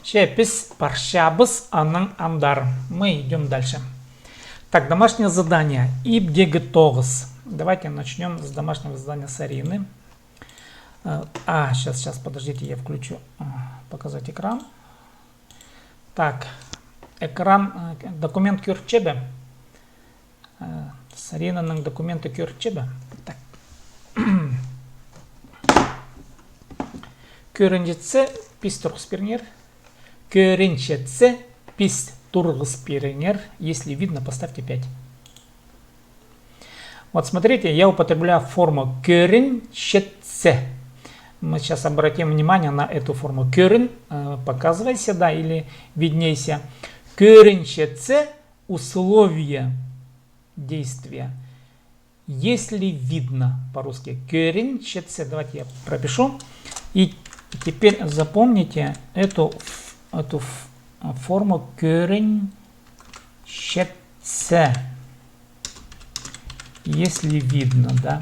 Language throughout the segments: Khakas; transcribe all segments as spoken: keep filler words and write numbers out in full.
Че піс парчабыс анаң андар. Мы идём дальше. Так, домашнее задание. Ибдегі тоғыс. Давайте начнём с домашнего задания Сарины. Э, А, сейчас, сейчас, подождите, я включу, а, показать экран. Так, экран, э, документ кӧрчебе? Э, Саринаның документі кӧрчебе? Так. Кӧрінчетсе, пис турғыс пиріңер. Кӧрінчетсе, пис турғыс пиріңер. Если видно, поставьте пять. Вот смотрите, я употребляю форму кӧрінчетсе. Мы сейчас обратим внимание на эту форму. Кӧрін, э, показывайся, да, или виднейся. Кӧрінчетсе, условия действия. Если видно, по-русски. Кӧрінчетсе. Давайте я пропишу. И теперь запомните эту, ф- эту ф- форму кӧрінчетсе. Если видно, да.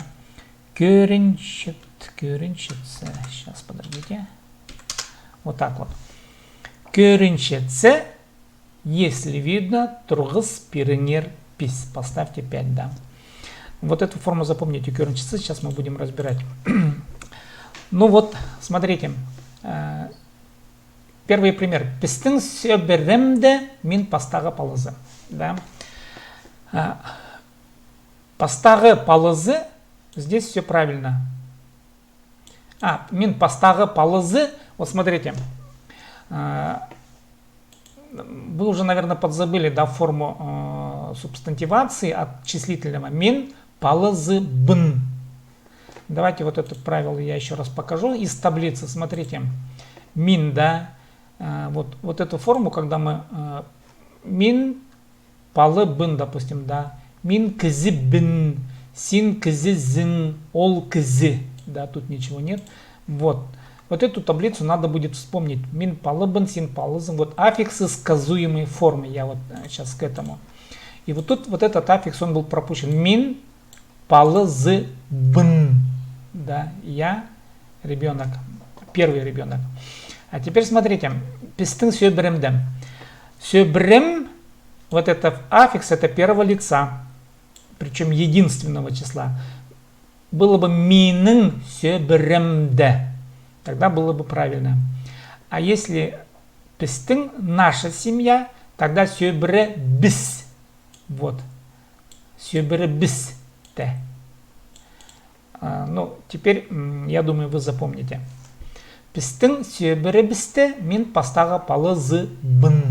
Кӧрінчет, кӧрінчетсе. Сейчас, подождите. Вот так вот. Кӧрінчетсе, если видно, турғыс пиріңер пис. Поставьте пять, да. Вот эту форму запомните, кӧрінчетсе, сейчас мы будем разбирать. Ну вот, смотрите. Э, Первый пример. Пістің сӧбіремде мин пастағы палазы. Да? А, пастағы палазы, здесь всё правильно. А, мин пастағы палазы, вот смотрите. А, вы уже, наверное, подзабыли, да, форму, э, субстантивации от числительного. Мин палазыбын. Давайте вот это правило я ещё раз покажу из таблицы. Смотрите. Мин, да. А, вот, вот эту форму, когда мы, а, мин палыбын, допустим, да. Мин кізібін, син кізізің, ол кізі. Да, тут ничего нет. Вот. Вот эту таблицу надо будет вспомнить. Мин палыбын, син палызың. Вот аффиксы сказуемой формы. Я вот, э, сейчас к этому. И вот тут вот этот аффикс, он был пропущен. Мин палызыбын. Да, я ребёнок. Первый ребёнок. А теперь смотрите. Пістің сӧбіремде. Сӧбірем, вот это аффикс, это первого лица, причём единственного числа. Было бы минің сӧбіремде. Тогда было бы правильно. А если пістің, наша семья, тогда сӧбіребіс. Вот. Сӧбіребісте. А, ну, теперь, м, я думаю, вы запомните. Пістің сӧбіребісте мин пастағы палазыбын.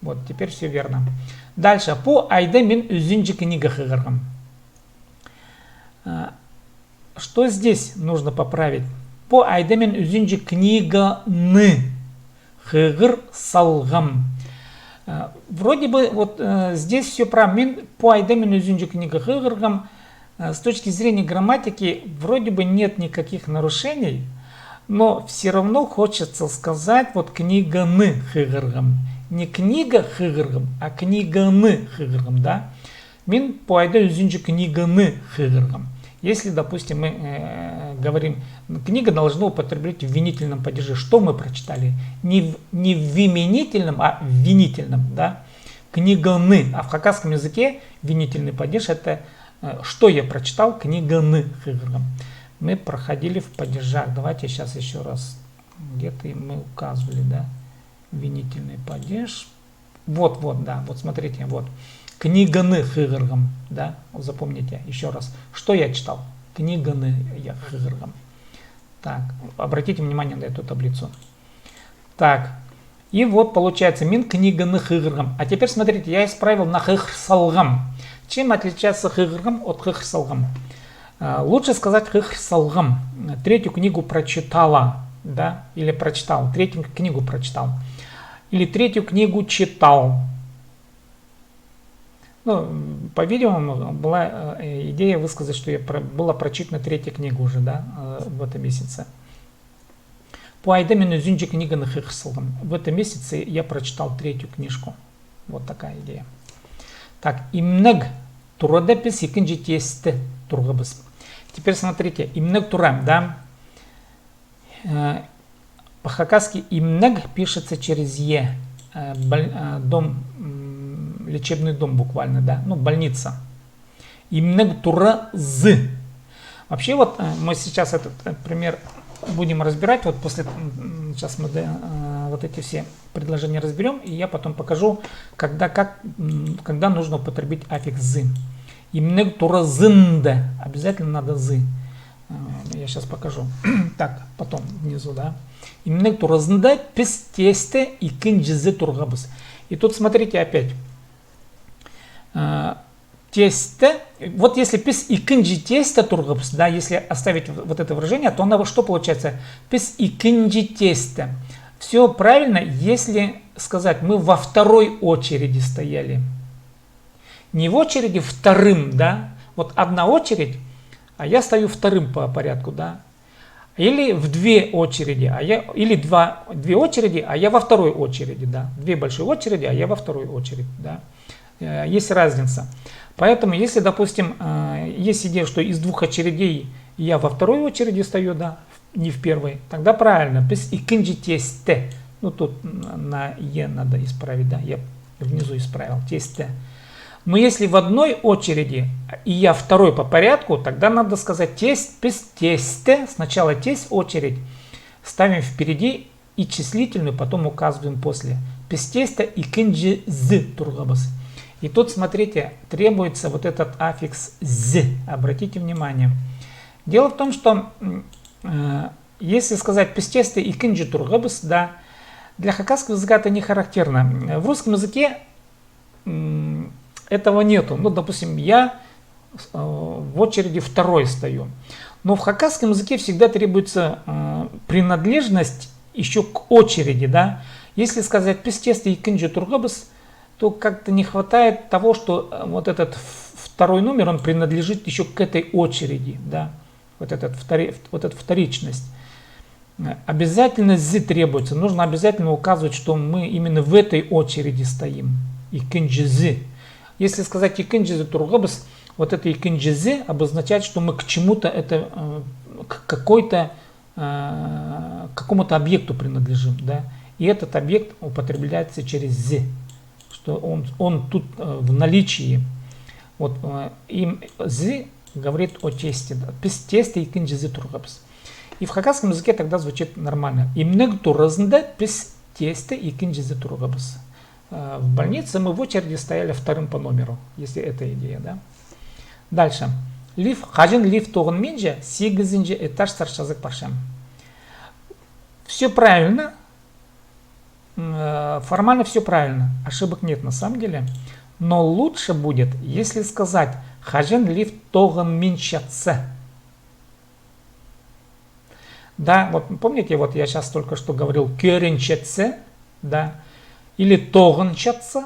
Вот, теперь всё верно. Дальше. Пу айда мин ӱзінҷі книга хығырғам. А, что здесь нужно поправить? Пу айда мин ӱзінҷі книганы хығыр салғам. Э, вроде бы вот, э, здесь всё прав. Мин пу айда мин ӱзінҷі книга хығырғам. Э, с точки зрения грамматики вроде бы нет никаких нарушений, но всё равно хочется сказать вот книганы хығырғам. Не книга хығырғам, а книганы хығырғам, да? Мин пу айда ӱзінҷі книганы хығырғам. Если, допустим, мы, э, говорим, книга должно употреблять в винительном падеже. Что мы прочитали? Не в, не в именительном, а в винительном, да? Книганы. А в хакасском языке винительный падеж — это, э, что я прочитал, книганы хығырғам. Мы проходили в падежах. Давайте сейчас ещё раз. Где-то мы указывали, да? Винительный падеж. Вот, вот, да, вот смотрите, вот. Книганы хығырғам, да, запомните ещё раз. Что я читал? Книганы я хығырғам. Так, обратите внимание на эту таблицу. Так, и вот получается, мин книганы хығырғам. А теперь смотрите, я исправил на хығыр салғам. Чем отличается хығырғам от хығыр салғам? А, лучше сказать хығыр салғам. Третью книгу прочитала, да, или прочитал. Третью книгу прочитал. Или третью книгу читал. Ну, м, по-видимому, была, э, идея высказать, что я про-, была прочитана третья книга уже, да, э, в этом месяце. Пу айда мин ӱзінҷі книганы хығыр салғам. В этом месяце я прочитал третью книжку. Вот такая идея. Так, имнег турада піс ікінҷі тиесте турғабыс. Теперь смотрите, имнег тура, да? Э, По-хакасски имнег пишется через е. Э, бол- э, дом, м, лечебный дом буквально, да? Ну, больница. Имнег туразы. Вообще вот, э, мы сейчас этот, э, пример будем разбирать. Вот после, м, сейчас мы, да, э, вот эти все предложения разберём, и я потом покажу, когда, как, м, когда нужно употребить аффикс зы. Имнег туразында обязательно надо зы. Э, я сейчас покажу. Так, потом внизу, да. Имнег туразында піс тесте ікінҷізі турғабыс. И тут смотрите опять. Э, тесте, вот если піс ікінҷі тесте турғабыс, да, если оставить в- вот это выражение, то оно что получается? Піс ікінҷі тесте. Все правильно, если сказать, мы во второй очереди стояли. Не в очереди вторым, да? Вот одна очередь, а я стою вторым по порядку, да? Или в две очереди, а я, или два, две очереди, а я во второй очереди, да. Две большие очереди, а я во второй очереди, да. Э, есть разница. Поэтому, если, допустим, э, есть идея, что из двух очередей я во второй очереди стою, да, не в первой, тогда правильно, піс ікінҷі тесте. Ну, тут на е надо исправить, да, я внизу исправил, тесте. Но если в одной очереди и я второй по порядку, тогда надо сказать тест, піс тесте, сначала тест, очередь, ставим впереди и числительную, потом указываем после. Піс тесте ікінҷізі турғабыс. И тут, смотрите, требуется вот этот аффикс зі. Обратите внимание. Дело в том, что, м, э, если сказать піс тесте ікінҷі турғабыс, да, для хакасского языка это не характерно. В русском языке м, этого нету. Ну, допустим, я э, в очереди второй стою. Но в хакасском языке всегда требуется э, принадлежность еще к очереди, да. Если сказать піс тесте ікінҷі турғабыс, то как-то не хватает того, что э, вот этот в- второй номер, он принадлежит еще к этой очереди, да. Вот этот втори- вот эта вторичность. Э, обязательно зі требуется. Нужно обязательно указывать, что мы именно в этой очереди стоим. Ікінҷізі. Если сказать ікінҷізі турғабыс, вот это ікінҷізі обозначает, что мы к чему-то, это э, к какой-то, э, к какому-то объекту принадлежим, да? И этот объект употребляется через зі, что он, он тут э, в наличии. Вот э, им зі говорит о тесте, да. Піс тесте ікінҷізі турғабыс. И в хакасском языке тогда звучит нормально. Имнег туразында піс тесте ікінҷізі турғабыс. Э, в больнице мы в очереди стояли вторым по номеру, если это идея, да. Дальше. Лифт, хаҷан лифт тоғынминча, сигізінҷі этажсар чазағ парчам. Все правильно. М, э, формально все правильно. Ошибок нет на самом деле. Но лучше будет, если сказать, хаҷан лифт тоғынминчатса. Да, вот помните, вот я сейчас только что говорил, кӧрінчетсе, да, или тоғынчатса,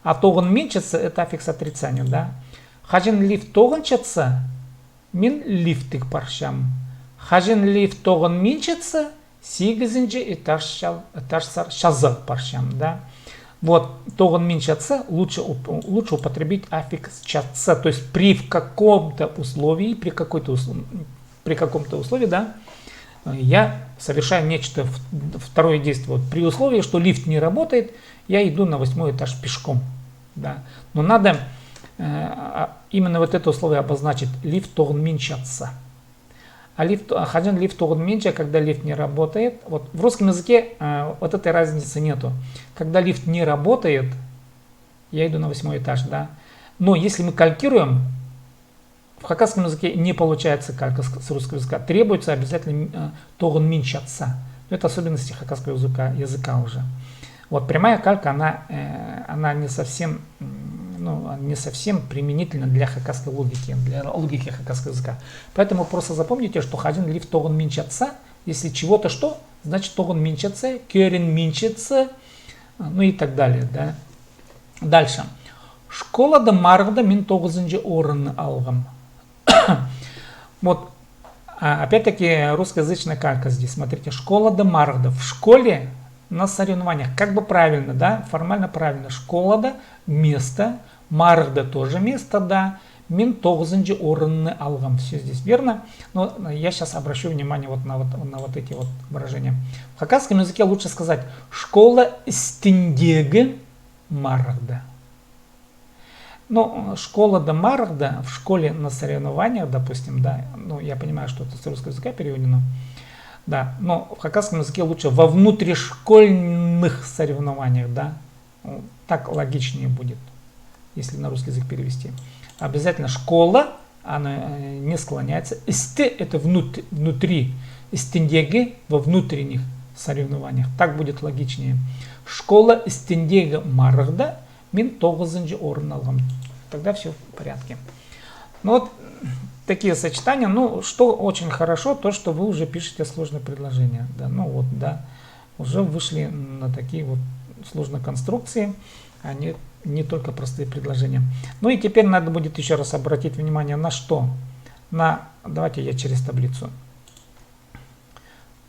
а тоғынминчатса, это аффикс отрицания, да. Хаҷан лифт тоғынчатса, мин лифттіг парчам. Хаҷан лифт тоғынминчатса, сигізінҷі этажсар чазағ парчам, да. Вот, тоғынминчатса, лучше, лучше употребить аффикс чатса, то есть при в каком-то условии, при какой-то условии, при каком-то условии, да, э, я совершаю нечто, второе действие. Вот, при условии, что лифт не работает, я иду на восьмой этаж пешком. Да. Но надо э, именно вот это условие обозначить. Лифт тоғынминчатса. А лифт, а хаҷан лифт тоғынминча, когда лифт не работает. Вот в русском языке э, вот этой разницы нету. Когда лифт не работает, я иду на восьмой этаж, да. Но если мы калькируем, в хакасском языке не получается калька с русского языка. Требуется обязательно э, тоғынминчатса. Но это особенности хакасского языка, языка уже. Вот прямая калька, она, э, она не совсем, ну, не совсем применительна для хакасской логики, для логики хакасского языка. Поэтому просто запомните, что хаҷан лифт тоғынминчатса, если чего-то что, значит, тоғынминчатса, кӧрінминчатса, ну и так далее, да. Дальше. Школада марығда мин тоғызынҷы орынны алғам. Вот, а, опять-таки русскоязычная калька здесь. Смотрите, школада марығда. В школе на соревнованиях. Как бы правильно, да? Формально правильно. Школада место, марығда тоже место, да. Мин тоғызынҷы орынны алғам. Всё здесь верно. Но я сейчас обращу внимание вот на вот, на вот эти вот выражения. В хакасском языке лучше сказать: школа істіндегі марығда. Ну, школада марығда, в школе на соревнованиях, допустим, да, ну, я понимаю, что это с русского языка переведено, да, но в хакасском языке лучше во внутришкольных соревнованиях, да, так логичнее будет, если на русский язык перевести. Обязательно школа, она не склоняется. Істі — это внутри, істіндегі, во внутренних соревнованиях. Так будет логичнее. Школа істіндегі марығда мин тоғызынҷы орын алғам. Тогда все в порядке. Ну вот такие сочетания. Ну, что очень хорошо, то, что вы уже пишете сложные предложения. Да, ну вот, да. Уже вышли на такие вот сложные конструкции, а не, не только простые предложения. Ну и теперь надо будет еще раз обратить внимание на что? На, давайте я через таблицу.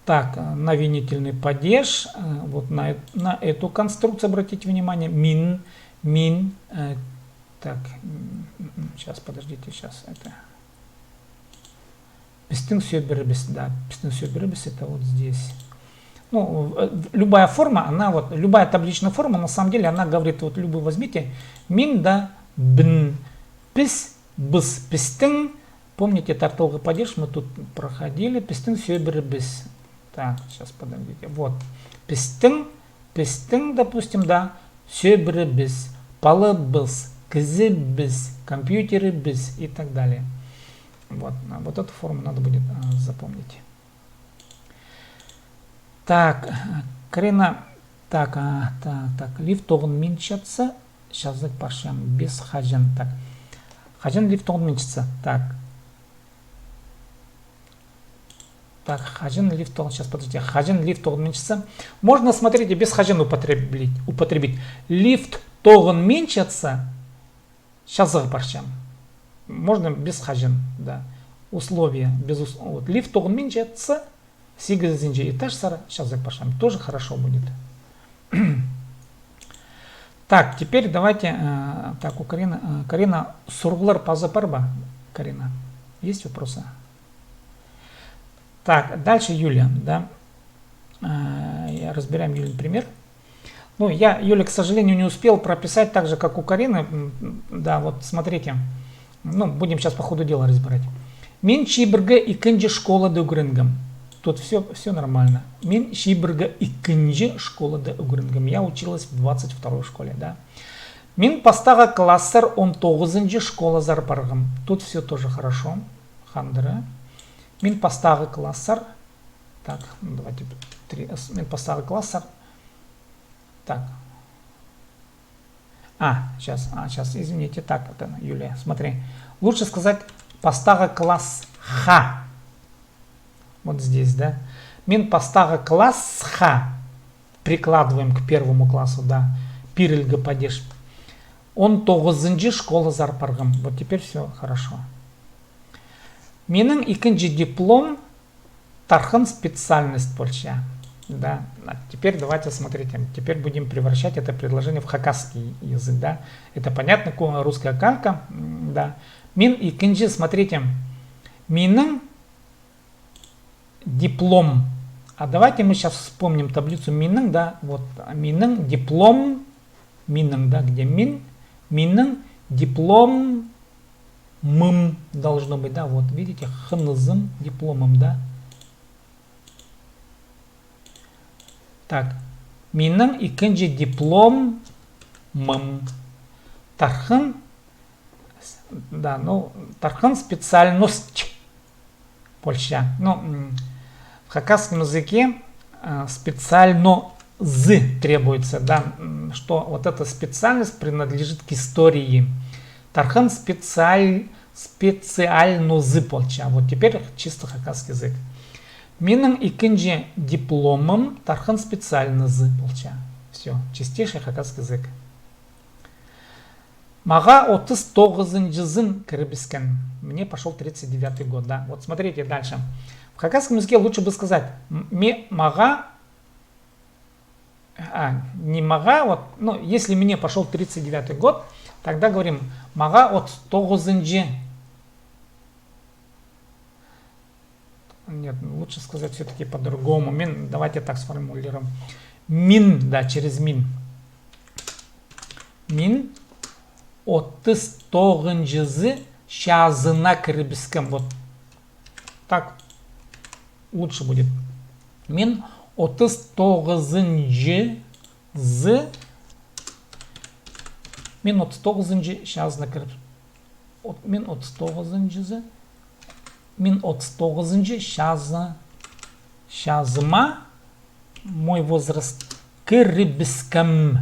Так, на винительный падеж, вот на, на эту конструкцию обратите внимание. Мин, мин, так, сейчас, подождите, сейчас это. Пістің сӧбіребіс, да, пістің сӧбіребіс — это вот здесь. Ну, любая форма, она вот, любая табличная форма, на самом деле, она говорит, вот любую возьмите, мин да бін, піс, быс, пістің, помните, тартылғы падеж мы тут проходили, пістің сӧбіребіс. Так, сейчас, подождите, вот, пістің, пістің, допустим, да, сӧбіребіс, палабыс, кізібіс, компьютерібіс и так далее. Вот, вот эту форму надо будет запомнить. Так, Карина, так, так, так, лифт тоғынминчатса, чазағ парчам, піс хаҷан, так. Хаҷан лифт тоғынминчатса, так. Так, хаҷан лифт тоғын, сейчас, подожди, хаҷан лифт тоғынминчатса. Можно, смотрите, піс хаҷан употребить, употребить. Лифт тоғынминчатса, чазағ парчам. Можно піс хаҷан, да. Условия, без ус-, вот, лифт тоғынминчатса, сигізінҷі этажсар чазағ парчам. Тоже хорошо будет. Так, теперь давайте, так, у Карины, Карина, сурығлар паза пар ба, Карина? Есть вопросы? Так, дальше Юля, да. Я разбираем Юлин пример. Ну, я, Юля, к сожалению, не успел прописать так же, как у Карины. Да, вот смотрите. Ну, будем сейчас по ходу дела разбирать. Мин чибіргі ікінҷі школада ӱгренгем. Тут все, все нормально. Мин чибіргі ікінҷі школада ӱгренгем. Я училась в двадцать второй школе, да. Мин пастағы класстар он тоғызынҷы школазар парғам. Тут все тоже хорошо. Хандыра. Мин пастағы класстар. Так, ну, давайте три. Мин пастағы класстар. Так. А, сейчас, а, сейчас, извините. Так, это, Юлия, смотри. Лучше сказать пастағы класс ха. Вот здесь, да. Мин пастағы класс ха. Прикладываем к первому классу, да. Пирілгі падеж. Он тоғызынҷы школазар парғам. Вот теперь все хорошо. Минің ікінҷі диплом тархын специальность полча. Да. А теперь давайте смотрите. Теперь будем превращать это предложение в хакасский язык, да. Это понятно, ко-, русская калька, да. Мин ікінҷі, смотрите. Минің диплом. А давайте мы сейчас вспомним таблицу минің, да. Вот, минің диплом, минің, да, где мин, минің диплом, мым должно быть, да, вот, видите, хынызым, дипломым, да. Так, минің ікінҷі дипломым. Тархын, да, ну, тархын специальность полча. Ну, в хакасском языке специальнозы требуется, да, что вот эта специальность принадлежит к истории. Тархын специаль-, специальнозы полча. Вот теперь чисто хакасский язык. Минің ікінҷі дипломым тархын специальнозы полча. Все, чистейший хакасский язык. Мағаа отыс тоғызынҷызын кірібіскен. Мне пошёл тридцать девятый год, да. Вот смотрите дальше. В хакасском языке лучше бы сказать, ме-, мағаа, а, не мағаа, вот, ну, если мне пошёл тридцать девятый год, Тогда говорим, мағаа отыс тоғызынҷы. Нет, лучше сказать всё-таки по-другому. Мин, давайте так сформулируем. Мин, да, через мин. Мин отыс тоғызынҷызы чазына кірібіскем. Вот так лучше будет. Мин отыс тоғызынҷызы, мин отыс тоғызынҷы чазына кіріп, от-, мин отыс тоғызынҷызы, мин отыс тоғызынҷы чазы, чазыма, мой возраст, кірібіскем.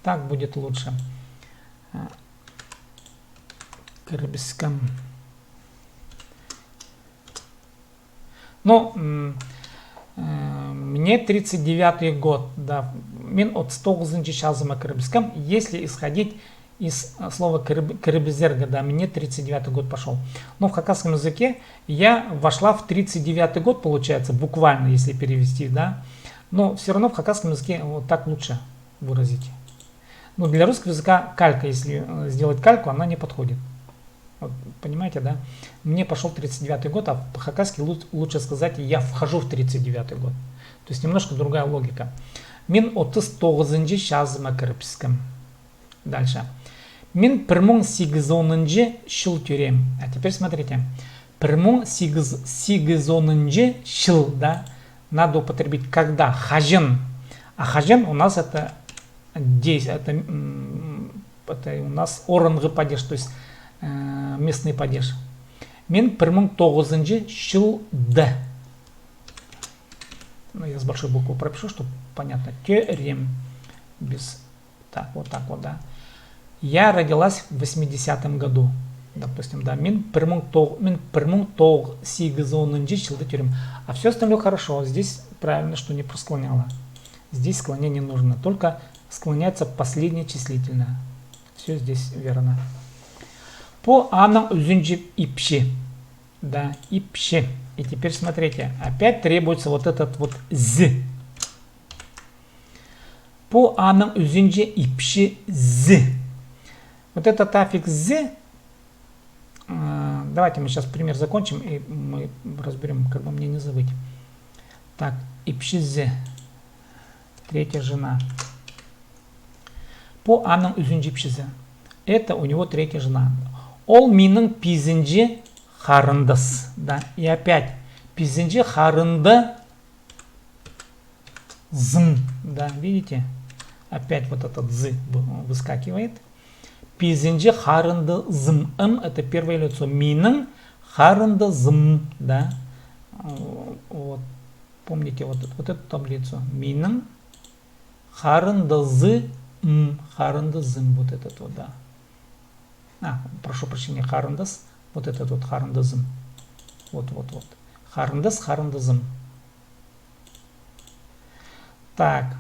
Так будет лучше. Кірібіскем. Ну, м, э, мне тридцать девятый год, да. Мин отыс тоғызынҷы чазыма кірібіскем, если исходить из, э, слова кіріб-, кірібізерге, да, мне тридцать девятый год пошёл. Но в хакасском языке я вошла в тридцать девятый год, получается, буквально, если перевести, да. Но всё равно в хакасском языке вот так лучше выразить. Но для русского языка калька, если, э, сделать кальку, она не подходит. Вот, понимаете, да? Мне пошёл тридцать девятый год, а по-хакасски лу-, лучше сказать: «Я вхожу в тридцать девятый год». То есть немножко другая логика. Мин отыс тоғызынҷы чазыма кірібіскем. Дальше. Мин пір муң сигізонынҷы чыл тӧреем. А теперь смотрите. Пір муң сигізонынҷы чыл, да? Надо употребить когда? Хаҷан. А хаҷан у нас это десь, это, м, это у нас орынғы падеж, то есть, э, местный падеж. Мин пір муң тоғызынҷы чылда. Ну, я с большой буквы пропишу, чтобы понятно. Тӧреем. Без, так, вот так вот, да. Я родилась в восьмидесятом году. Допустим, да. Мин пір муң тоғ-, мин пір муң тоғ-, сигізонынҷы чылда тӧреем. А всё остальное хорошо. Здесь правильно, что не просклоняла. Здесь склонение нужно. Только склоняется последнее числительное. Всё здесь верно. Пу аның ӱзінҷі ипчі. Да, ипчі. И теперь смотрите, опять требуется вот этот вот з. Пу аның ӱзінҷі ипчі з. Вот этот аффикс з, а, давайте мы сейчас пример закончим, и мы разберём, как бы мне не забыть. Так, ипчі з. Третья жена. Пу аның ӱзінҷі ипчізі. Это у него третья жена. Ол минің пизінҷі харындас. Да. И опять пизінҷі харындазым. Да, видите? Опять вот этот з вы-, выскакивает. Пизінҷі харындазым. М — это первое лицо. Минің харындазым. Да. Вот. Помните вот, вот эту таблицу. Минің харындазым, харындазым, вот этот вот, да. А, прошу прощения, харындас, вот этот вот харындазым. Вот, вот, вот. Харындас, харындазым. Так.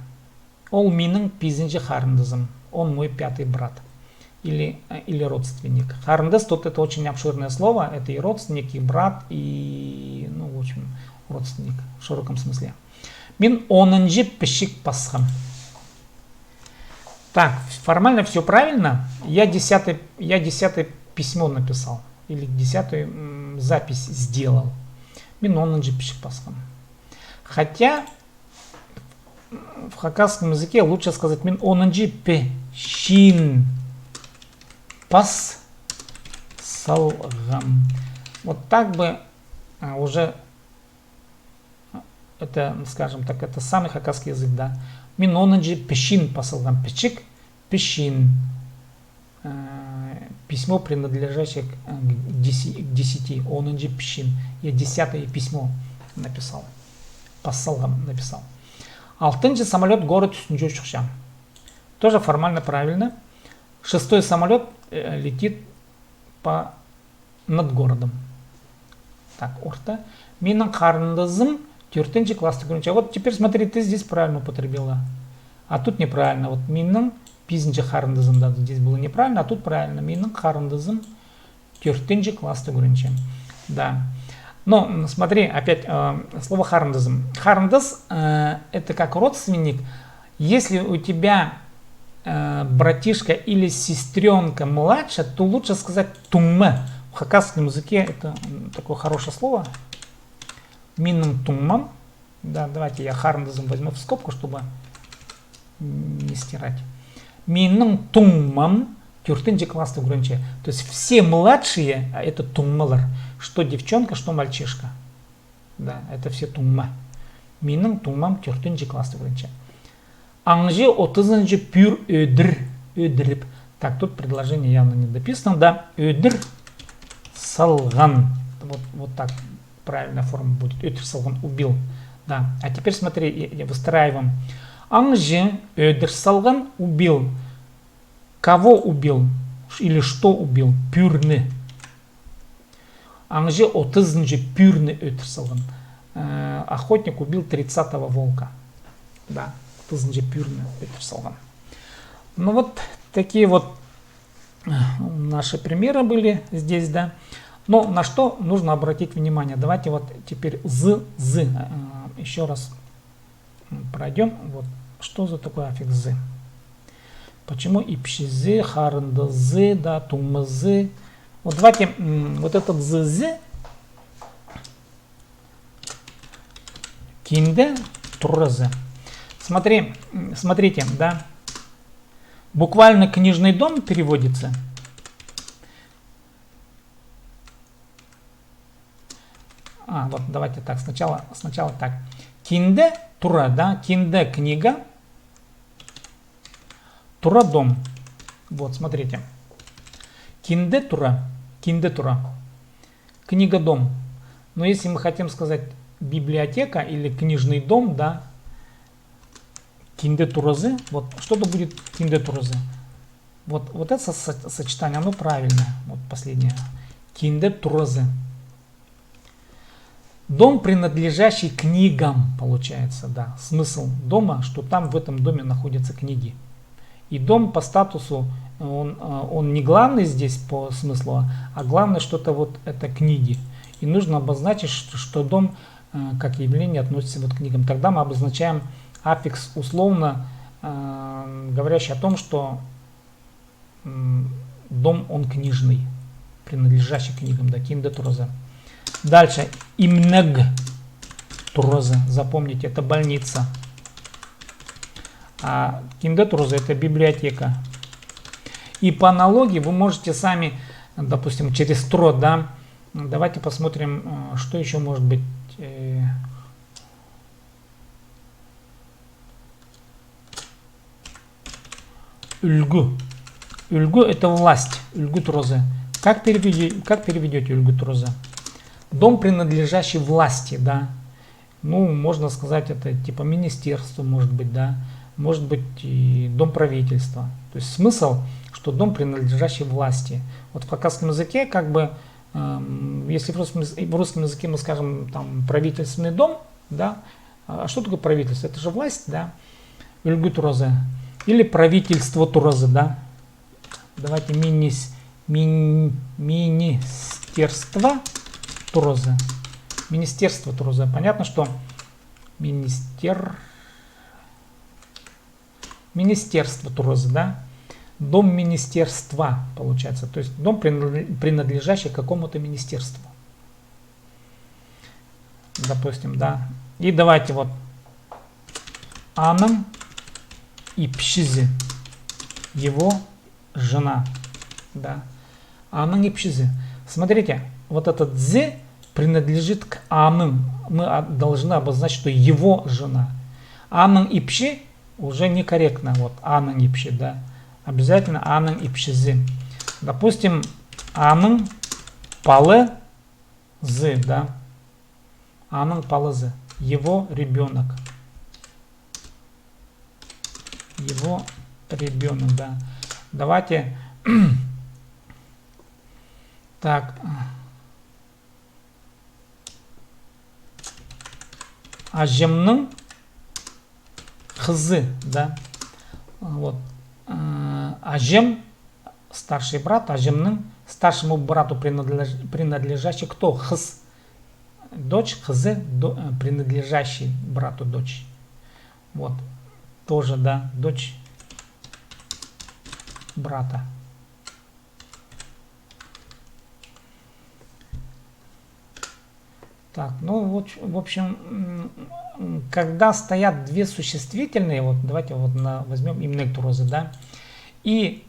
Ол минің пизінҷі харындазым. Он мой пятый брат. Или, э, или родственник. Харындас тут — это очень обширное слово. Это и родственник, и брат, и, ну, в общем, родственник в широком смысле. Мин онынҷы пічік пасхам. Так, формально всё правильно. Я десятое, я десятое письмо написал. Или десятую, м, запись сделал. Мин онынҷы пічік пасхам. Хотя в хакасском языке лучше сказать: мин онынҷы пічиин пас салғам. Вот так бы, а, уже, а, это, скажем так, это самый хакасский язык, да. Мин онынҷы пічиин пас салғам. Пічік, пічиин. Э, письмо, принадлежащее к, э, к деси-, к десяти, онынҷы пічиин. Я десятое письмо написал. Пас салғам, написал. Алтынҷы самолёт город ӱстӱнҷе учухча. Тоже формально правильно. Шестой самолёт, э, летит по над городом. Так, орта. Минің харындазым тӧртінҷі класста ӱгренче. Вот теперь смотри, ты здесь правильно употребила. А тут неправильно. Вот минің пизінҷі харындазым, да, здесь было неправильно, а тут правильно. Минің харындазым тӧртінҷі класста ӱгренче. Да. Но, м, смотри, опять, э, слово харындазым. Харындас, э, это как родственник. Если у тебя, э, братишка или сестрёнка младше, то лучше сказать туңма. В хакасском языке это, м, такое хорошее слово. Минің туңмам. Да, давайте я харындазым возьму в скобку, чтобы не стирать. Минің туңмам тӧртінҷі класста ӱгренче. То есть все младшие, а, это туңмалар. Что девчонка, что мальчишка. Да, это все туңма. Минің туңмам тӧртінҷі класста ӱгренче. Аңҷы отызынҷы пӱӱр ӧдір, ӧдіріп. Так, тут предложение явно не дописано, да? Ӧдір салған. Вот, вот так правильная форма будет. Ӧдір салған, убил. Да. А теперь смотри, я, я выстраиваем. Аңҷы ӧдір салған, убил. Кого убил? Ш-, или что убил? Пӱӱрні. Аңҷы отызынҷы пӱӱрні ӧдір салған. Э, охотник убил тридцатого волка. Да, отызынҷы пӱӱрні ӧдір салған. Ну вот такие вот, э, наши примеры были здесь, да. Но на что нужно обратить внимание? Давайте вот теперь з, з, э, ещё раз пройдём. Вот что за такой аффикс з? Почему ипчізі, харындазы, да, туңмазы? Вот давайте, м, вот этот з, з, кинде туразы. Смотри, м, смотрите, да. Буквально книжный дом переводится. А, вот давайте так, сначала, сначала так. Кинде тура, да, кинде книга, тура дом. Вот, смотрите. Кинде тура, кинде тура. Книга дом. Но если мы хотим сказать библиотека или книжный дом, да, кинде туразы, вот что-то будет кинде туразы. Вот, вот это со-, со-, сочетание, оно правильное. Вот последнее. Кинде туразы. Дом, принадлежащий книгам, получается, да. Смысл дома, что там в этом доме находятся книги. И дом по статусу, он, э, он не главный здесь по смыслу, а главное что-то вот это книги. И нужно обозначить, что, что дом, э, как явление относится вот к книгам. Тогда мы обозначаем аффикс условно, э, говорящий о том, что, м, дом, он книжный, принадлежащий книгам, да, кинде туразы. Дальше. Имнег туразы, запомните, это больница. А кинде туразы — это библиотека. И по аналогии вы можете сами, допустим, через тура, да, давайте посмотрим, э, что ещё может быть, э, Ӱлгӱ. Ӱлгӱ — это власть. Ӱлгӱ туразы. Как переведе-, как переведёте ӱлгӱ туразы? Дом, принадлежащий власти, да. Ну, можно сказать, это типа министерство, может быть, да. Может быть, и дом правительства. То есть смысл, что дом, принадлежащий власти. Вот в хакасском языке, как бы, эм, если в русском яз-, в русском языке мы скажем, там, правительственный дом, да, а что такое правительство? Это же власть, да? Ӱлгӱ туразы. Или правительство туразы, да? Давайте минис-, мин-, министерство туразы. Министерство туразы. Понятно, что министер-, министерство туразы, да? Дом министерства, получается. То есть дом, принадл-, принадлежащий какому-то министерству. Допустим, да. И давайте вот. Аның ипчізі. Его жена. Да. Аның ипчізі. Смотрите, вот этот з принадлежит к аның. Мы, а, должны обозначить, что его жена. Аның ипчі уже некорректно. Вот, аның ипчі, да. Обязательно аның ипчізі. Допустим, аның палазы, да. Аның палазы. Его ребёнок. Его ребёнок, да. Давайте. Так. Аҷемнің хызы, да. Вот. Э, аҷем, старший брат, аҷемнің, старшему брату принадлеж-, принадлежащий кто? Хыз. Дочь, хызы, до-, э, принадлежащий брату дочь. Вот. Тоже, да, дочь. брата. Так, ну, вот, в общем, когда стоят две существительные, вот давайте вот на, возьмем имнег туразы, да, и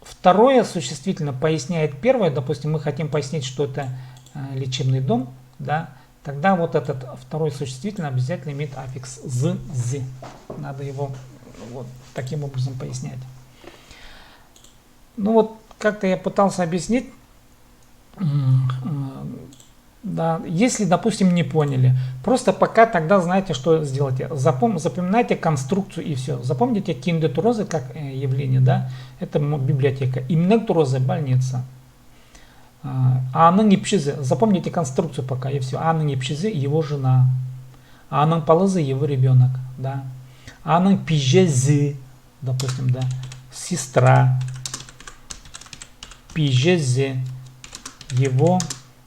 второе существительное поясняет первое, допустим, мы хотим пояснить, что это лечебный дом, да, тогда вот этот второй существительный обязательно имеет аффикс з, з. Надо его вот таким образом пояснять. Ну вот, как-то я пытался объяснить. Да, если, допустим, не поняли, просто пока тогда знаете, что сделайте. Запом-, запоминайте конструкцию и все. Запомните кинде туразы как явление, да? Это библиотека. Имнег туразы — больница. Аның ипчізі. Запомните конструкцию пока и все. Аның ипчізі — его жена. Аның палазы — его ребенок, да. Аның пиҷезі, допустим, да, сестра, пиҷезі, его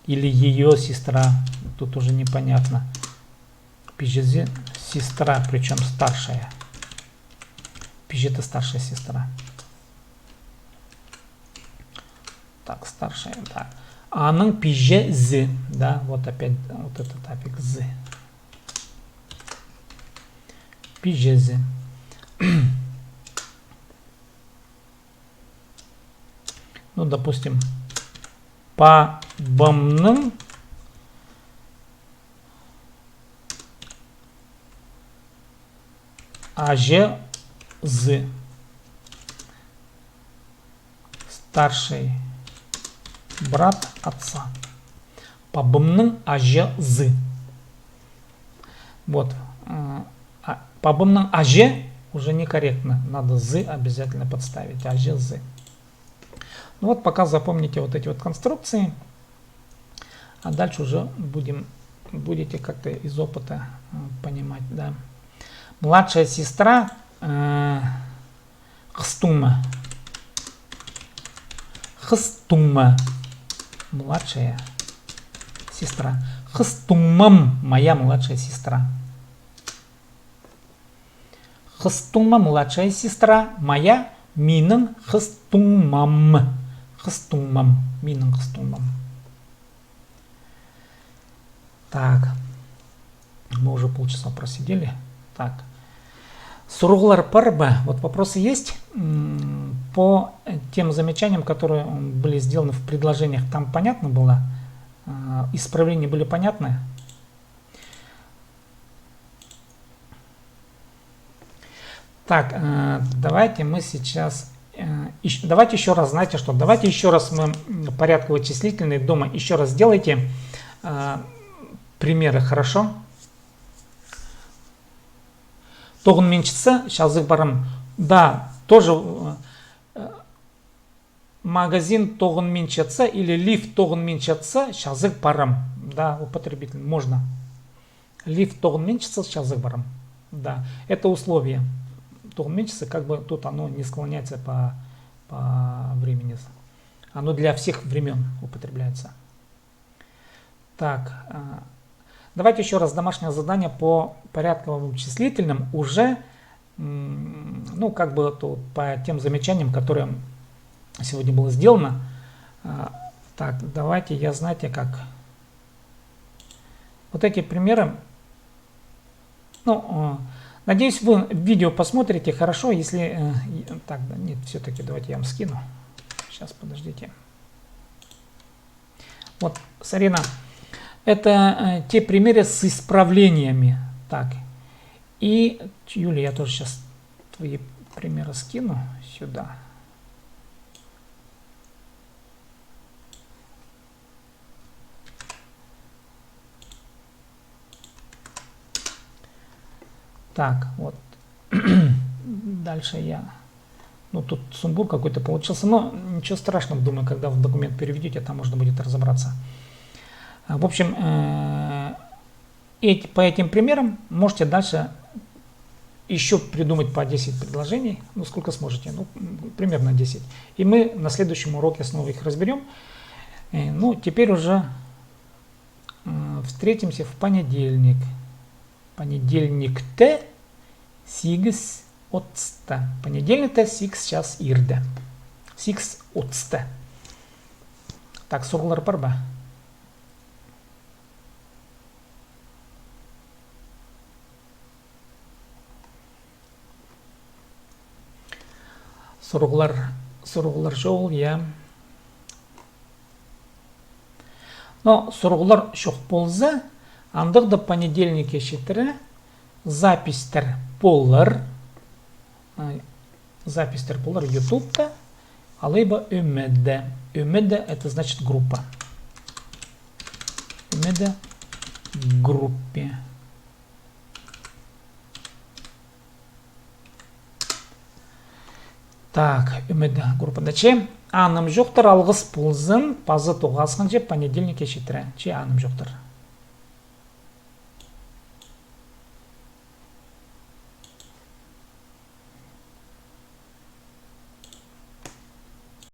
или её сестра, тут уже непонятно. Пиҷезі — сестра, причём старшая. Пиҷезі — старшая сестра. Так, старшая, так. Аның пиҷезі, да, вот опять вот этот аффикс з. Пиҷезі. Ну, допустим, пабамның аҷазы. Старший брат отца. Пабамның аҷазы. Вот. Пабамның аҷазы уже некорректно. Надо з обязательно подставить. Аҷазы. Ну вот, пока запомните вот эти вот конструкции. А дальше уже будем, будете как-то из опыта понимать, да. Младшая сестра, хыс туңма. Хыс туңма. Младшая сестра. Хыс туңмам — моя младшая сестра. Хыс туңмам — младшая сестра, моя — минің хыс туңмам. Хыс туңмам — минің хыс туңмам. Так. Мы уже полчаса просидели. Так. Сурығлар пар ба? Вот вопросы есть по тем замечаниям, которые были сделаны в предложениях. Там понятно было? Исправления были понятны? Так, давайте мы сейчас, давайте ещё раз, знаете что, давайте ещё раз мы порядковые числительные дома ещё раз сделайте примеры, хорошо? Тоғынминчатса, чазығ парам. Да, тоже магазин тоғынминчатса или лифт тоғынминчатса, чазығ парам. Да, употребительное, можно. Лифт тоғынминчатса, чазығ парам. Да, это условие. Тоғынминчатса, как бы тут оно не склоняется по, по времени. Оно для всех времён употребляется. Так, давайте ещё раз домашнее задание по порядковым числительным уже, ну, как бы то по тем замечаниям, которые сегодня было сделано. Так, давайте я, знаете, как. Вот эти примеры. Ну, надеюсь, вы видео посмотрите, хорошо, если, так, да, нет, всё-таки давайте я вам скину. Сейчас, подождите. Вот, Сарина, это те примеры с исправлениями. Так, и, Юля, я тоже сейчас твои примеры скину сюда. Так, вот. Дальше я. Ну, тут сумбур какой-то получился, но ничего страшного, думаю, когда в документ переведёте, там можно будет разобраться. В общем, эти, по этим примерам можете дальше ещё придумать по десять предложений, ну, сколько сможете, ну, примерно десять. И мы на следующем уроке снова их разберём. Ну, теперь уже встретимся в понедельник. Понедельникте сигіс Отыста. Понедельникте сигіс час ирде. Сигіс отыста. Так, сурығлар пар ба? Сурығлар, сурығлар чоғыл, я. Но сурығлар чох полза, андағ даа понедельникке читіре записьтер полар. А, записьтер полар Ютубта, алай ба ӧмеде. Ӧмеде, это значит группа. Ӧмеде группе. Так, ӧмеде группада. Че, анымҷохтар, алғыс ползын, паза тоғасханҷа понедельникке читіре. Че, анымҷохтар.